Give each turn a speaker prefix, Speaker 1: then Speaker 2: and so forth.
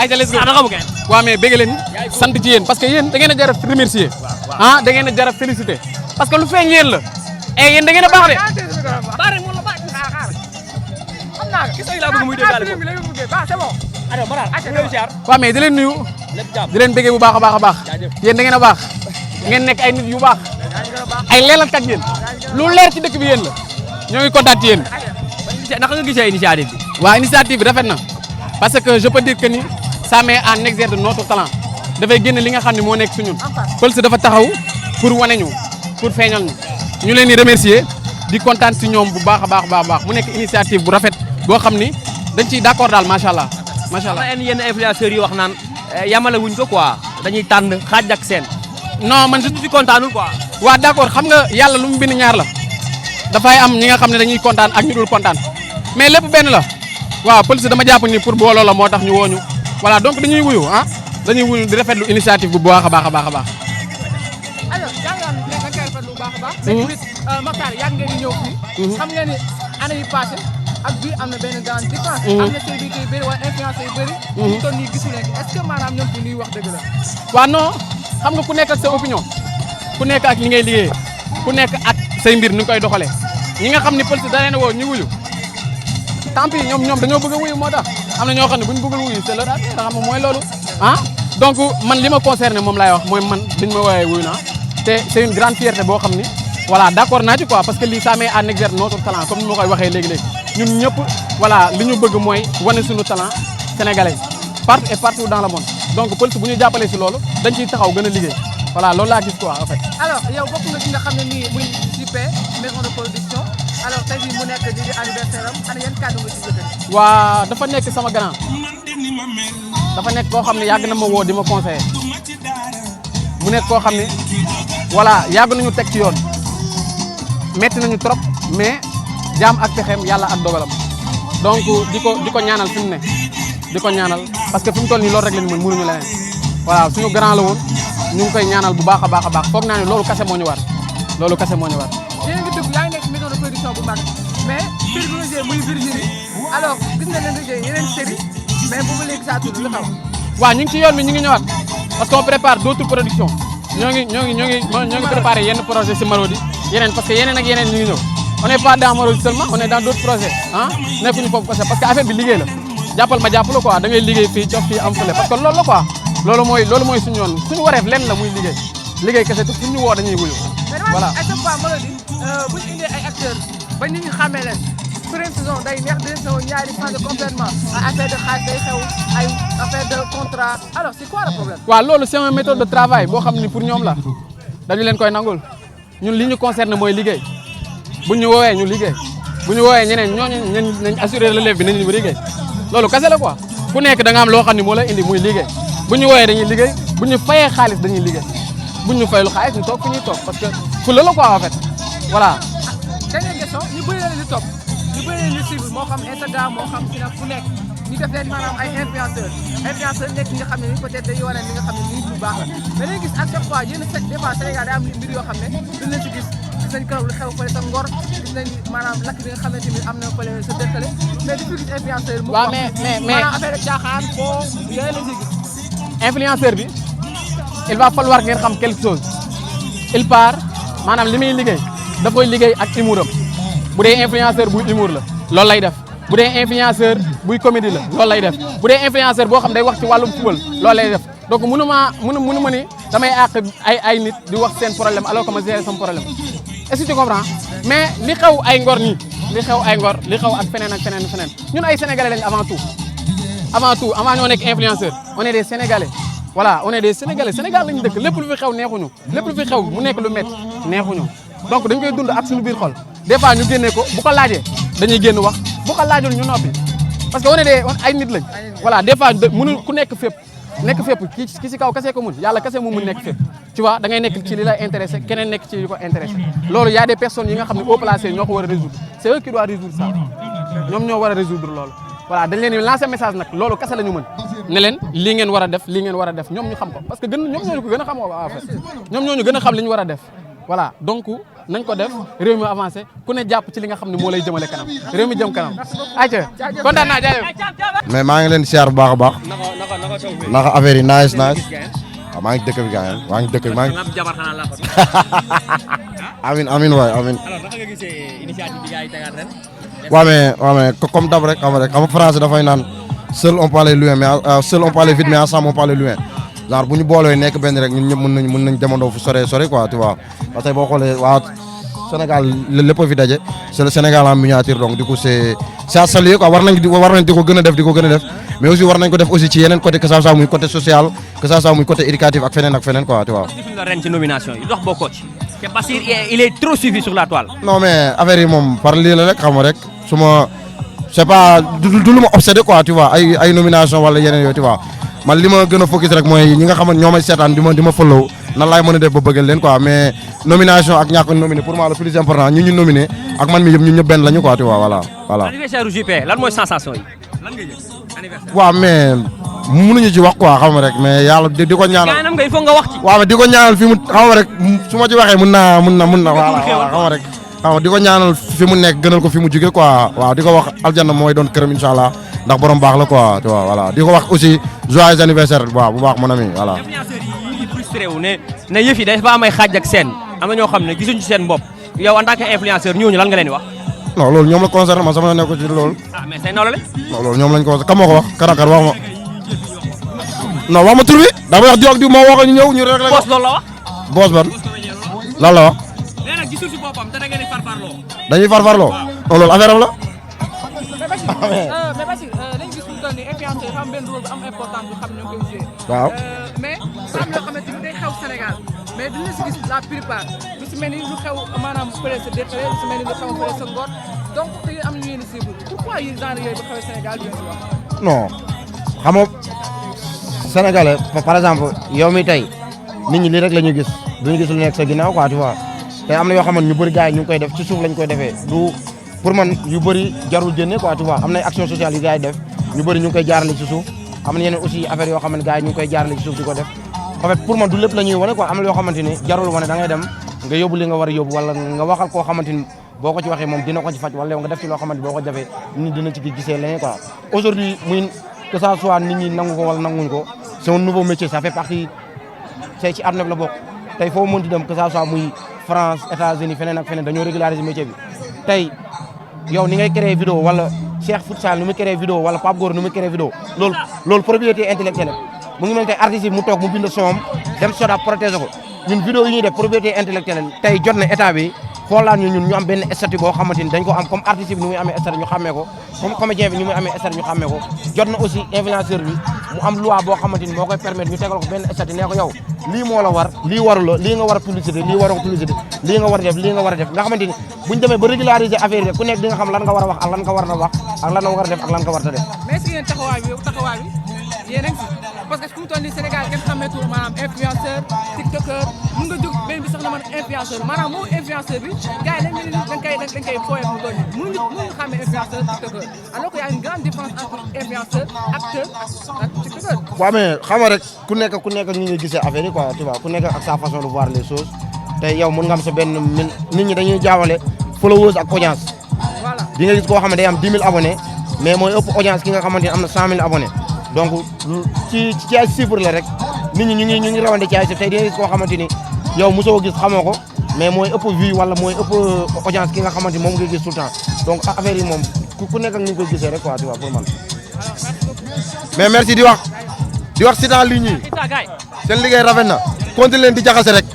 Speaker 1: ayca let's go waaw mais bëgg leen sant ci yéen parce que yéen da ngeen a jar a remercier ah da ngeen a jar a féliciter parce que lu feeñ yéen la et yéen da ngeen a baax de. waaw mais di leen nuyu di leen bëggee bu baax a baax a baax yéen da ngeen a baax ngeen nekk ay nit yu baax ay leelalkat ngeen lu leer ci dëkk bi yéen la ñoo ngi kontaan ci yéen.
Speaker 2: naka nga gisee initiative bi.
Speaker 1: waaw initiative bi rafet na parce que je peux dire que ni ça met en exergue notre talent dafay génn li nga xam ne moo nekk su ñun Pulse dafa taxaw pour wane ñu pour feeñal ñu leen di remercier di kontaan si ñoom bu baax a baax mu nekk initiative bu rafet boo xam ni dañ ciy d'accord daal macha allah macha allah.
Speaker 2: am na yenn influenceurs yi wax naan yamale wuñ ko quoi dañuy tànn xaaj ak seen.
Speaker 1: non man je
Speaker 2: suis kontaanul quoi.
Speaker 1: waaw d'accord xam nga yàlla lu mu bind ñaar la dafay am ñi nga xam ne dañuy kontaan ak ñu dul kontaan mais lépp benn la waaw Pulse dama jàpp ni pour booloo la moo tax ñu wooñu voilà donc dañuy wuyu ah dañuy wuyu di rafetlu initiative bu baax a baax a baax a baax.
Speaker 3: alors jàngaan nekk nga koy rafetlu bu baax a baax. mais tamit Makhtar yàgg ngeen di ñëw fii. xam ngeen ni année yi passé ak bii am na benn grande différence. am na célébrité yu bëri wala influenceurs yu bëri. ñu toll nii gisu leen est-ce que maanaam ñoom fi ñuy wax dëgg la.
Speaker 1: waaw non xam nga ku nekk ak sa opinion ku nekk ak li ngay liggéeyee ku nekk ak say mbir ni koy doxalee ñi nga xam ni Pulse da leen a woo ñu wuyu tant pis ñoom dañoo bëgg a wuyu moo tax am na ñoo xam ne bu ñu bëggul wuyu c'est leur affaire xam nga mooy loolu ah donc man li ma concerné moom laay wax mooy man biñ ma woowee wuyu naa te c'est une grande fierté boo xam ni voilà d'accord naa ci quoi parce que lii ça met en exergue notre talent comme ni ma koy waxee léegi-léegi ñun ñëpp voilà li ñu bëgg mooy wane suñu talent sénégalais partout et partout dans le monde donc Pulse bu ñu jàppalee si loolu dañ ciy taxaw gën a liggéey voilà loolu laa gis quoi en fait.
Speaker 3: alors yow bokk nga ci nga xam ne nii muy JP maison de production alors tey jii mu nekk di anniversaire am ana yan kàddu nga ci jëkkër.
Speaker 1: waa dafa nekk sama grand dafa nekk koo xam ne yàgg na ma woo di ma conseiller mu nekk koo xam ne voilà yàgg nañu teg ci yoon metti nañu trop mais jaam ak pexeem yàlla ak dogalam donc di ko ñaanal fi mu ne di ko ñaanal parce que fi mu toll nii loolu rek la ñu mën mënuñu leneen voilà suñu grand la woon ñu ngi koy ñaanal bu baax a baax foog naa ne loolu kase moo ñu war loolu kase moo ñu war.
Speaker 3: yéen a ngi dugg yaa ngi nekk maison de production bu mag mais série bi nga joué muy Virginie alors gis nañ leen nga joué yeneen série mais bu ma léegi saa tudd lu xaw.
Speaker 1: waaw ñu ngi ci yoon bi ñu ngi ñëwaat parce qu'on prépare d'autres productions ñoo ngi préparé yenn projet si Marodi yeneen parce que yeneen ak yeneen ñu ngi ñëw on n'est pas dans Marodi seulement on est dans d'autres projets ah nekkuñu foofu parce que affaire bi liggéey la jàppal ma jàpp la quoi da ngay liggéey fii cof fii am fële parce que loolu la quoi loolu mooy suñu yoon suñu wareef lenn la muy liggéey kese te fu ñu woo dañuy wuyu voilà.
Speaker 3: à chaque fois Marodi bu ñu indee ay acteurs ba nit ñi xàmmee leen première saison day neex deuxième saison ñaari changé complètement ay affaire de xaalis day xew ay affaire de contrat alors c'est quoi le problème.
Speaker 1: waaw loolu c'est une méthode de travail boo xam ni pour ñoom la dañu leen koy nangul ñun li ñu concerne mooy liggéey bu ñu woowee ñu liggéey bu ñu woowee ñeneen ñooñu nañ assurer relève bi nañu liggéey loolu kese la quoi ku nekk da nga am loo xam ni moo lay indi muy liggéey bu ñu woowee dañuy liggéey bu ñu fayee xaalis dañuy liggéey bu ñu faylu xaalis ñu toog fu ñuy toog parce que fu la quoi en fait voilà.
Speaker 3: dernière question ñu bëri leen di topp ñu bëri leen di suivre moo xam Instagram moo xam si fu nekk ñu def leen maanaam ay influenceurs nekk ñi nga xam ne ni peut-être dañuy wane li nga xam ne nii lu baax la mais dañuy gis à chaque fois yéen a des fois Sénégal day am mbir yoo xam ne duñ leen si gis nañ keroog lu xew fële sa Ngor gis nañ maanaam lakk bi nga xam ne tamit am na fële sa dëkkale mais di fi gis influenceur mu wax maanaam affaire de caaxaan foo yooyu lañ si gis
Speaker 1: influenceur bi il va falloir ngeen xam quelque chose il part maanaam li muy liggéey daf koy liggéey ak humour am bu dee influenceur buy humour la loolu lay def bu dee influenceur buy comédie la loolu lay def bu dee influenceur boo xam day wax ci wàllum football loolu lay def donc mënu ma ni damay àq ay nit di wax seen problème alors que ma gérer sama problème est-ce que tu comprends mais li xew ay ngor nii li xew ak feneen ñun ay sénégalais lañ avant tout avant ñoo nekk influenceur on est des sénégalais voilà on est des sénégalais Sénégal lañu dëkk lépp lu fi xew neexuñu lépp lu fi xew mu nekk lu métti neexuñu donc dañ koy dund ak suñu biir xol des fois ñu génnee ko bu ko laajee dañuy génn wax bu ko laajul ñu noppi parce que on est des ay nit lañ voilà des fois mënu ku nekk fépp ki ci kaw kese ko mun yàlla kese mu mun nekk fépp tu vois da ngay nekk ci li lay intéressé keneen nekk ci li ko intéressé loolu y a des personnes yi nga xam ne haut placé ñoo ko war a résoudre c'est eux qui doivent résoudre ça ñoom ñoo war a résoudre loolu voilà dañ leen di lancer message nag loolu kese la ñu mën ne leen lii ngeen war a def ñoom ñu xam ko parce que ñoom ñoo ñu ko gën a xam en fait ñoom ñoo ñu gën a xam li ñu war a def voilà donc nañ ko def réew mi avancé ku ne jàpp ci li nga xam ne moo lay jëmale kanam réew mi jëm kanam ayca kontaan naa jaajëf
Speaker 4: mais maa ngi leen di siyaar bu baax a baax naka affaire yi nice waaw maa ngi dëkk bi gars yi maa ngi dëkk bi maa ngi amin waay amin waaw mais comme dab rek xam français dafay naan seul on peut aller loin mais seul on peut aller vite mais ensemble on peut aller loin genre bu ñu booloo nekk benn rek ñun ñëpp mën nañ demandoo fu sore quoi tu vois parce que boo xoolee waa Sénégal lépp a fi daje c'est le Sénégal en miniature donc du coup c'est à saluer quoi war nañ di ko gën a def mais aussi war nañ ko def aussi ci yeneen côté que ça soit muy côté social que ça soit muy côté éducatif ak feneen quoi tu vois.
Speaker 2: nga ren ci nomination yi dox bokkoo ci. te Basir il est trop suivi sur la toile.
Speaker 4: non mais affaire yi moom par lii la rek xam nga rek su ma c'est pas du lu ma obsédé quoi tu vois ay nomination wala yeneen yooyu tu vois man li ma gën a focus rek mooy ñi nga xam ne ñoo may seetaan di ma follow nan laay mën a def ba bëggal leen quoi mais nomination ak ñàkk nominé pour moi le plus important ñu nominé ak man mi yëpp ñun ñëpp benn lañu quoi tu vois voilà.
Speaker 2: anniversaire JP lan mooy sensation yi. lan nga jël anniversaire.
Speaker 4: waaw mais mënuñu ci wax quoi xam nga rek mais yàlla di ko ñaanal.
Speaker 2: ñaanam nga il faut nga wax ci.
Speaker 4: waaw mais di ko ñaanal fi mu xam nga rek su ma ci waxee mun na voilà xam nga rek. waaw di ko ñaanal fi mu nekk gënal ko fi mu jóge quoi waaw di ko wax aljanna mooy doon këram incha allah ndax borom baax la quoi tu vois voilà di ko wax aussi joyeux anniversaire waaw bu baax mon ami voilà.
Speaker 2: influenceurs yi frustré wu ne yëf yi dafa am ay xaaj ak seen am na ñoo xam ne gisuñ ci seen bopp yow en tant que influenceur ñooñu lan nga leen di wax.
Speaker 4: non loolu ñoom la concerné man sama nekk ci loolu.
Speaker 2: ah mais say nawle.
Speaker 4: non loolu ñoom lañ ko wax kam ma ko wax karakar wax ma. non wax ma tur bi dama wax diw ak diw moo wax ñu ñëw ñu rek la.
Speaker 2: boss loolu la wax.
Speaker 4: boss ban lan la wax.
Speaker 2: nee na gisul ci boppam te da ngeen di farfarloo.
Speaker 4: dañuy farfarloo. non loolu affaire am la.
Speaker 3: mais Basir dañu gis ñu toll nii influenceur yi xam benn rôle bu am importance bu xam ne ñoo koy joué.
Speaker 4: waaw
Speaker 3: mais am yoo xamante ni day xew Sénégal mais duñu si gis la plupart lu si mel ni lu xew maanaam fële sa détale lu si mel ni lu xew fële sa ngor donc te am ñu yéen a suivre pourquoi yi genre yooyu bu xewee Sénégal du ngeen si wax.
Speaker 4: non xam nga Sénégalais par exemple yow mi tey nit ñi lii rek la ñuy gis duñu gis lu nekk sa ginnaaw quoi tu vois te am na yoo xamante ñu bëri gars yi ñu ngi koy def ci suuf lañ koy defee du pour man yu bëri jarul génne quoi tu vois am na ay action sociale yu gars yi def ñu bëri ñu ngi koy jaarale ci suuf am na yeneen aussi affaire yoo xamante gars yi ñu ngi koy jaarale ci suuf di ko def en fait pour man du lépp la ñuy wane quoi am na yoo xamante ni jarul wane da ngay dem nga yóbbu li nga war a yóbbu wala nga waxal koo xamante ni boo ko ci waxee moom dina ko ci faj wala yow nga def ci loo xamante boo ko jafee nit ñi dina ci gisee leneen quoi aujourd'hui muy que ça soit nit ñi nangu ko wala nanguñ ko c'est un nouveau métier ça fait partie c'est ci àdduna bi la bokk tey foo mën di dem que ça soit muy France États-Unis feneen ak feneen dañoo régulariser métier bi tey yow ni ngay créer vidéo wala Cheikh Futsal ni muy créer vidéo wala Pape Gor ni muy créer vidéo loolu propriété intellectuelle mu ngi mel tey artiste bi mu toog mu bind son dem soda protéger ko ñun vidéo yi ñuy def propriété intellectuelle tey jot na état bi xoolaan ñu am benn statut boo xamante ni dañ ko am comme artiste bi ni muy amee statut ñu xàmmee ko comme comédien bi ni muy amee statut ñu xàmmee ko jot na aussi influenceur bi mu am loi boo xamante ni moo koy permettre ñu tegal ko benn statut nee ko yow lii moo la war lii waru la lii nga war a publicité lii waroo ko publicité lii nga war a def lii nga war a def nga xamante ni buñ demee ba régulariser affaire yi ku nekk di nga xam lan nga war a wax ak lan nga war a wax ak lan nga war a def ak lan nga war a def
Speaker 3: mais est-ce que yéen taxawaay bi yéen a ngi si parce que fu mu toll nii Sénégal kenn xameetu maanaam influenceur tiktoker mun nga jóg benn bi sax na man influenceur maanaam moom influenceur bi gars yi dañ koy fooyee mu doon mënuñu xamee influenceur tiktoker alors que y a une grande différence entre influenceur acteur ak tiktoker.
Speaker 4: waaw mais xam nga rek ku nekk ak ni ñuy gisee affaire yi quoi tu vois ku nekk ak sa façon de voir les choses te yow mën nga am sa benn nit ñi dañuy jaawale followers ak audience.
Speaker 3: voilà
Speaker 4: di nga gis koo xam ne day am 10 000 abonnés mais mooy ëpp audience ki nga xamante ne am na 100 000 abonnés donc ci ay chiffres la rek nit ñi ñu ngi rawante ci ay chiffres tey di nga gis koo xamante ni yow mosoo gis xamoo ko mais mooy ëpp vue wala mooy ëpp audience ki nga xamante ni moom ngay gis tout le temps donc affaire yi moom ku nekk ak ni ñu koy gisee rek quoi tu vois pour man. mais merci di wax si dans ligne yi seen liggéey rafet na continuer leen di jaxase rek